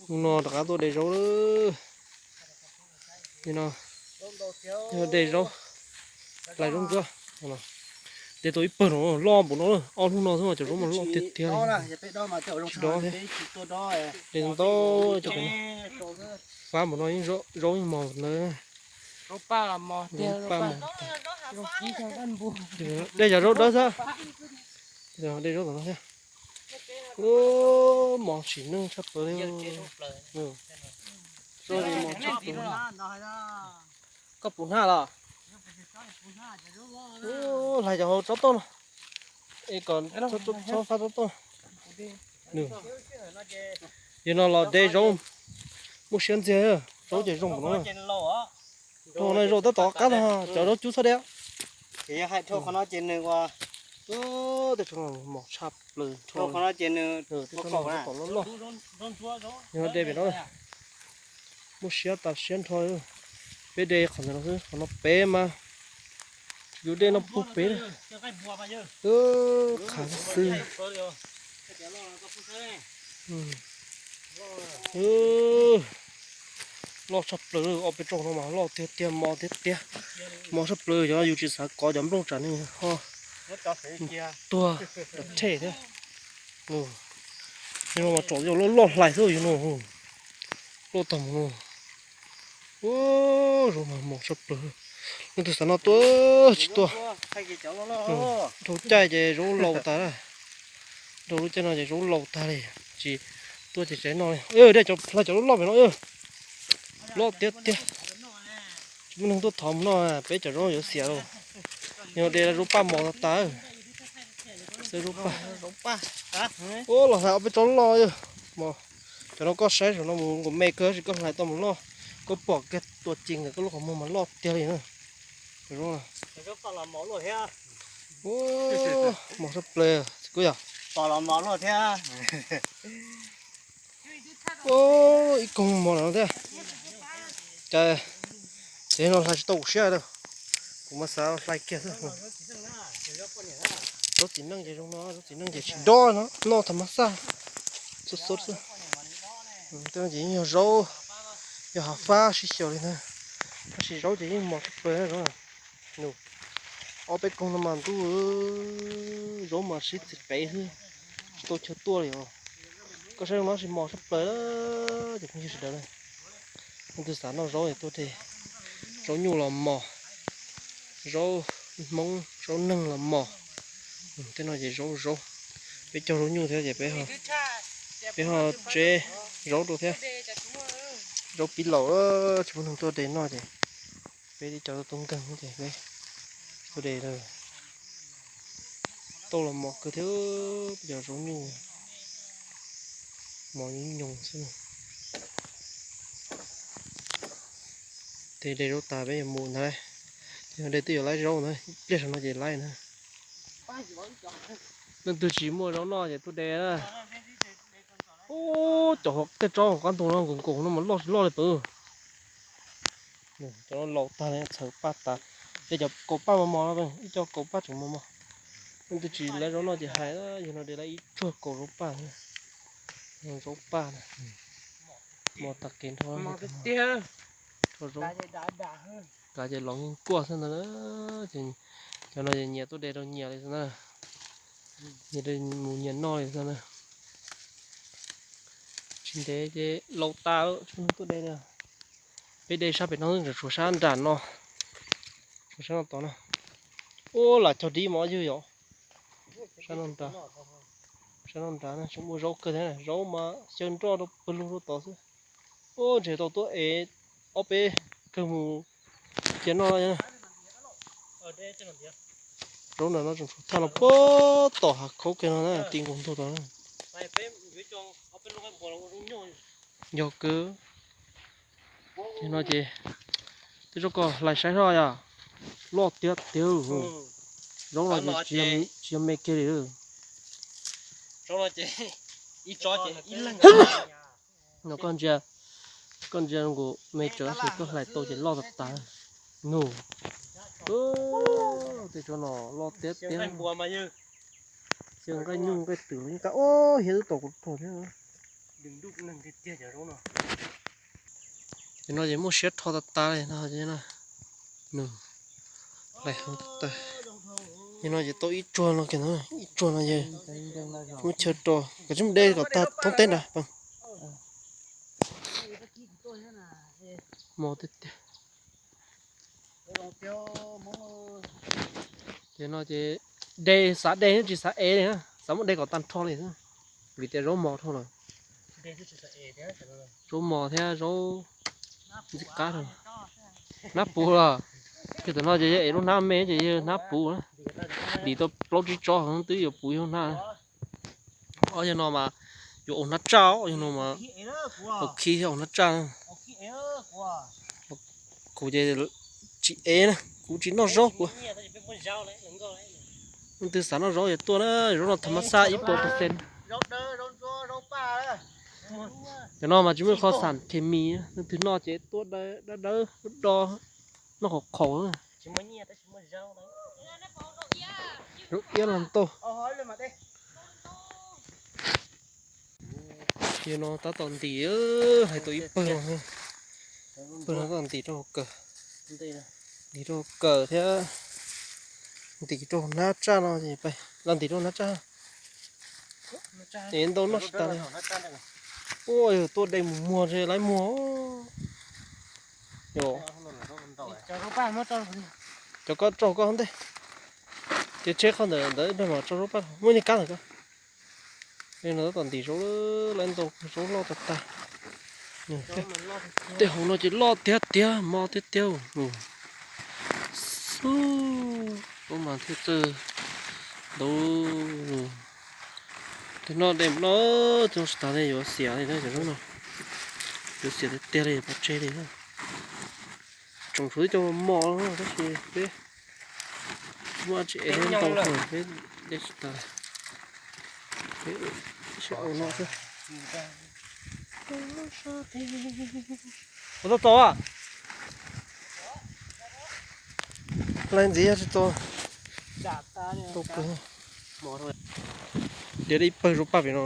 Hnub no rov qab tuaj de zaub lawm. Nim no de zaub, hlais zaub ntsuab. De tau ib pawg no loj npaum no, ob hnub no xwb mas cov zaub mas loj tiag tiag li. Tsis dob thiab. De ntau cov pem no. Fab npaum no yeej zaub yeej mos ntawd. Zaub paj mos. De cov zaub dawb xwb. De zaub tom no thiab. Mos sim neej tshaj plaws li. Zaub mos tshaj plaws. Koj puv hnab los? Hlais cov hauv tsob toj no. Es kom txhob fab tsob toj. Yog no los de zaub muaj siab ntxiag, zaub ces zoo npaum no. Rau no zaub tab tom qab tag, cov zaub cub txhob de. Tej zaub mos tshaj plaws, tej zaub loj loj. Yog no de pem no, muaj siab tas siab nrho. Peb de qhov ntawd no xwb, qhov no pem mas yus de no puag pem. Qhav xwb. Loj tshaj plaws, ob peb tsob no mas loj tiag tiag, mos tiag tiag. Mos tshaj plaws, yog yus tsis xav kov cov nplooj tsam nws ho tuag rhe thiab. Yog no mas tsom yog loj loj hlais xwb yog no. Loj tag mus no. Zaub mas mos tshaj plaws. Leej twg xav noj tuaj tsis tuaj. Dhau caij ces zaub laus tag. Dhau lub caij no ces zaub laus tag li. Tsis tuaj ces tsev noj li. De cov hlais cov loj loj pem no. Loj tiag tiag. Tsis muaj neeg tuaj thov mus noj, peb cov zaub yuav xiam lauj. Yog de zaub paj mos tas tas. Xwb zaub paj. Ua los hlais ob peb tsob loj. Cov no koj saib saum no mus nkaus me kawg, tab sis koj hlais tau mus loj, koj pom kiag tua ci ntawm koj lub qhov muag mas loj tiag li na. Cov zaub mos tshaj plaws kuj yog. Ib koog mos no thiab. Ces no hlais tsis tau kuv siab lawm, kuv mas xav hlais kiag xwb. Zaub txiv neej ces zoo no, zaub txiv neej ces tsis dob no, noj thav mas xaj xub xub xwb. Tej no ces yeej yog zaub, yog hav fab sib xyaw li ntag, tab sis zaub ces yeej mos tshaj plaws zaub. Ob peb koog no mas ntuj, zaub mas sib txiv qev xwb, tsis tau chaw tuaj li os. Koj saib no tsis mos tshaj plaws, cov phooj ywg sawv daws. Leej twg xav noj zaub es tuaj de zaub nyuj los mos, zaub hmoob zaub neeg los mos. Tej no ces zaub zaub, peb cog zaub nyuj thiab ces peb ho tseb zaub rau thiab. Zaub pib laus, tsis muaj neeg tuaj de noj ces peb tib co tuaj nkeeg ces peb tuaj de. Tau los mos kawg thiab, cov zaub nyuj mos nyoos xwb. Ces de zaub tas peb yuav mus ntag, ces de twb yuav laib zaub ntag, ib pliag saum no ces laib ntag. Leej twg tsis muaj zaub noj ces tuaj de na. Ub, cov hauv tej tsob hauv qab ntoo no nkaus nkaus no mas loj tsis loj li pab. Cov no laus tag li, txhawv paj tas. Ces cov kaus paj mos mos no, ib co kaus paj tseem mos mos. Leej twg tsis laib zaub noj ces hais, yog no de laib ib tsuag kaus zaub paj. Zaub paj na, mos tag kev nrho. Kav ces los yeej kuaj xwb ntag. Cov no ces nyias tuaj de rau nyias li xwb na, nyias mus nyias noj li xwb na. Tsis ntev ces laus tas, tsis muaj neeg tuaj de li. Peb de sab pem no, tshuav sab nram no, tshuav sab no tod na. Ub, lam cog dib mos ywg yom. Sab no nrad, sab no nrad na tseem muaj zaub kawg thiab, zaub mas xyaw nroj rau pawg lug rau tod xwb. Ub, ntshe tau tuaj ev ob peb kawg mus cia noj. Zaub ntawm no tseem tshuav thaj no puag tom hav khaub kiag no na, ti nkaus ntug tod na. Yog kawg. Ces no ces twb tso koj hlais saib soj yom, loj tiag tiag. Zaub no ces tsis yog me kiag li. No koj ntsia, koj ntsia nkaus me tsawv xwb, koj hlais tau ces loj tas tas. Nug, tej tsob no loj tiag tiag. Xyaw nqaij nyuj nqaij twm los yeej qab. Ub, hiab twb tom kuv rog thiab. Ces no ces muaj siab rho tas tas li no ces no. Nws, no ces tau ib tsuag no kiag, ib tsuag no ces muab chaw rau kom tsis mus de kom tag thoob teb nrad. Mos tiag tiag. Ces no ces de, xav de tsis xav ev li, xav muab de kom tag nrho li xwb, vim tias zaub mos dhau lawm. Zaub mos thiab zaub ntxim qab dhau. Hnab puv los, ces tam no ces yog ev lub hnab me ces yog hnab puv na. Ntim tau plaub tsib tsob twb yuav puv ib hnab. Ob yog no mas yuav ua hnab tsaj, ob yog no mas ua khi thiab ua hnab tsaj. Kuv ces tsis ev na, kuv tsis noj zaub kuv. Leej twg xav noj zaub yuav tuaj na, zaub no tham mas xaj ib puas percent. Cov no mas tsis muaj qhov xam khes mis, leej twg noj ces tuaj dawb dawb do, noj qhaus qhaus. Zaub iab los ntau. Yog no tab tom ntim, hais tau ib pawg, pawg no tab tom ntim rau hauv kawm, ntim rau hauv kawm thiab ntim rau hnab tsaj no, los ntim rau hnab tsaj. Es ntau noj tsis tas li. Ua yog tuaj de mus muag ntshe lawv muag. Cov koj tso koj ntej, ces tsheb qhov ntawd ntawd nrog mam tso zaub paj, muaj niag kab ntawd ko. No tab tom ntim zaub, lawv ntau zaub loj tas tas. Tej hauv no ces loj tiag tiag, mos tiag tiag. Xub, zaub mas thiaj txawj ntau. Tus no de mus no, tus no tsis tas li yuav xiam li na cov zaub no. Yuav xiam tiag tiag li yuav pov tseg li. Tsoom tshuav ib co mos tab sis peb tsis muaj dab tsi ev thiab ntau, peb de tsis tas, peb sib au no xwb. Ua tau tau a, laiv ntxiv yog tsis tau. Tau kawg. De ib pawg zaub paj pem no,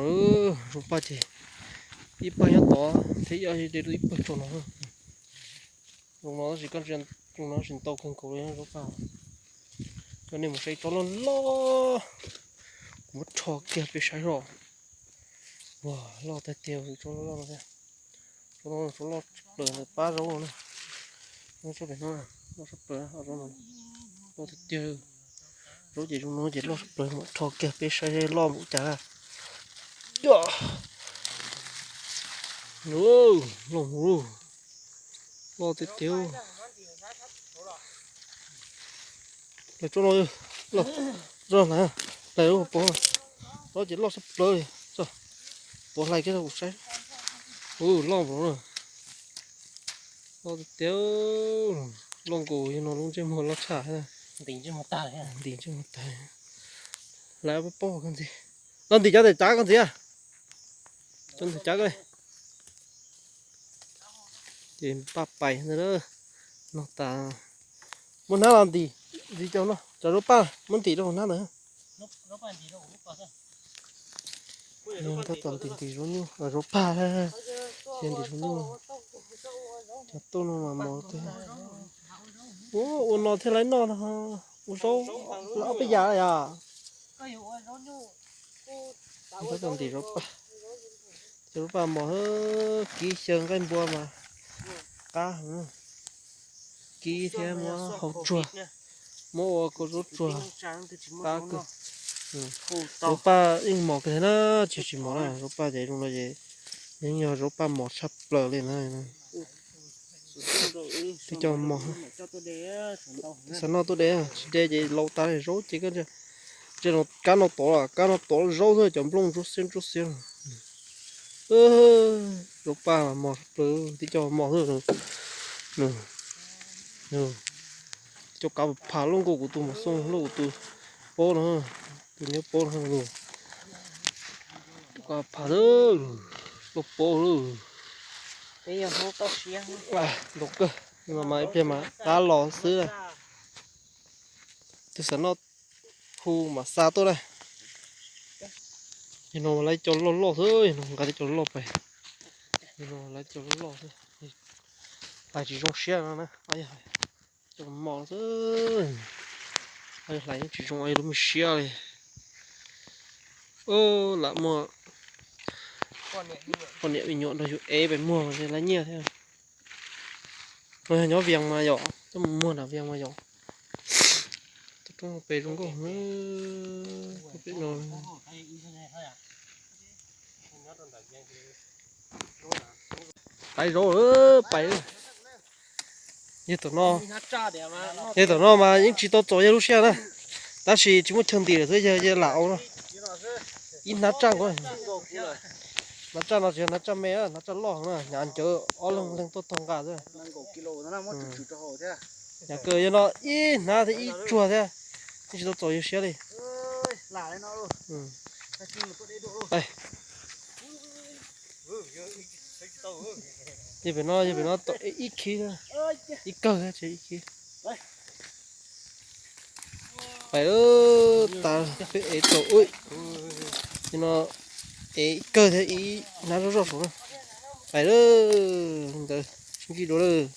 zaub paj ces ib pawg nyob tod thiab, de ib pawg tso no. Zoo no tab sis koj, zoo no tab sis ntau kawg nkaus li zaub paj. Coj nej mus saib tsob loj loj, kuv muab rho kiag peb saib zoj. Ua loj tiag tiag, tsob loj loj no thiab. Tsob no tsob loj tshaj plaws ntawm pab zaub no na. Tsob pem no loj tshaj plaws, loj tiag tiag. Zaub ces zoo no ces loj tshaj plaws, mam rho kiag peb saib loj mus cas. Loj, loj tiag tiag. Lawv tsob no, tsob no, lawv pov, no ces loj tshaj plaws li. Pov hlais kiag rau kuv saib. Ua loj npaum no, loj tiag tiag. Loj nkaus yog no lub ntsej muag loj tshaj. Ntim ntsej muag tag. Lawv paub koj ntxiv, los ntim cov ntawm cav koj ntxiv. Cov ntawm cav koj. Ces paj pais ntawd, no tas, muab hnab los ntim, ntim cov no, cov zaub paj muab ntim rau hauv hnab ntawd. Tab tom ntim ntim zaub nyuj, zaub paj, ces ntim zaub nyuj. Cov tuaj no mas mos tiag. Ua, ua no thiaj li noj no, ua zaub ob peb yam yom. Tab tom ntim zaub paj, cov zaub paj mos, kib xyaw nqaij npua mas qab, kib thiab muab hau tsuag, muab ua kua zaub tsuag qab kawg. Zaub paj yeej mos kawg thiab na, tsis tsis mos na, zaub paj ces zoo no ces yeej yog zaub paj mos tshaj plaws li na. Twb coj mos, xav noj tuaj de, tsis de ces laus tas li, zaub ces kab no tod, kab no tod zaub xwb, cov nplooj ntsuab xiab ntsuab xiab. Zaub paj mos tshaj plaws, twb coj mos xwb. Cov kav phav loj nkaus kuv tus mos xoo, loj kuv tus paub no, tus nyob paub no. Cov kav phav loj paub lawm. Ntau kawg, mas ib pliag mas qab los xwb. Twb xav noj hu mas xa tuaj na. Yog no mas lawv cov loj loj xwb, yog no nqa tej cov loj pais. Lawv cov loj loj xwb, hlais tsis zoo siab no na. Cov mos xwb, hlais yeej tsis zoo ib lub me siab li. Lam muaj poj niam me nyuam nrog yus ev pem muag ces lawv nyiaj thiab. Nyob Vias mas yom, coj mus muag nram Vias mas yom. Roob pem zoo nkauj, pem no. Pais zov pais. Yawg tom no, yawg tom no mas yeej tsis tau txaus yawg lub siab na, tab sis tsis muaj chaw ntim lawm xwb yawg lam ua no. Ib hnab tsaj nkaus, hnab tsaj no tsis yog hnab tsaj me, hnab tsaj loj na, hnyav ncawv ob leeg leeg tuaj taug nqa xwb. Hnyav kawg, yog no ib hnab thiab ib tsuag thiab, yeej tsis tau txaus yawg siab li. Yog pem no, yog pem no tau ib khib, ib kawg thiab tsis ib khib. Pais tas peb ev tau ub, no ev ib kawg thiab ib hnab zoj zoj saud na. Pais lawm ntawd, sib ntsib dua lawm.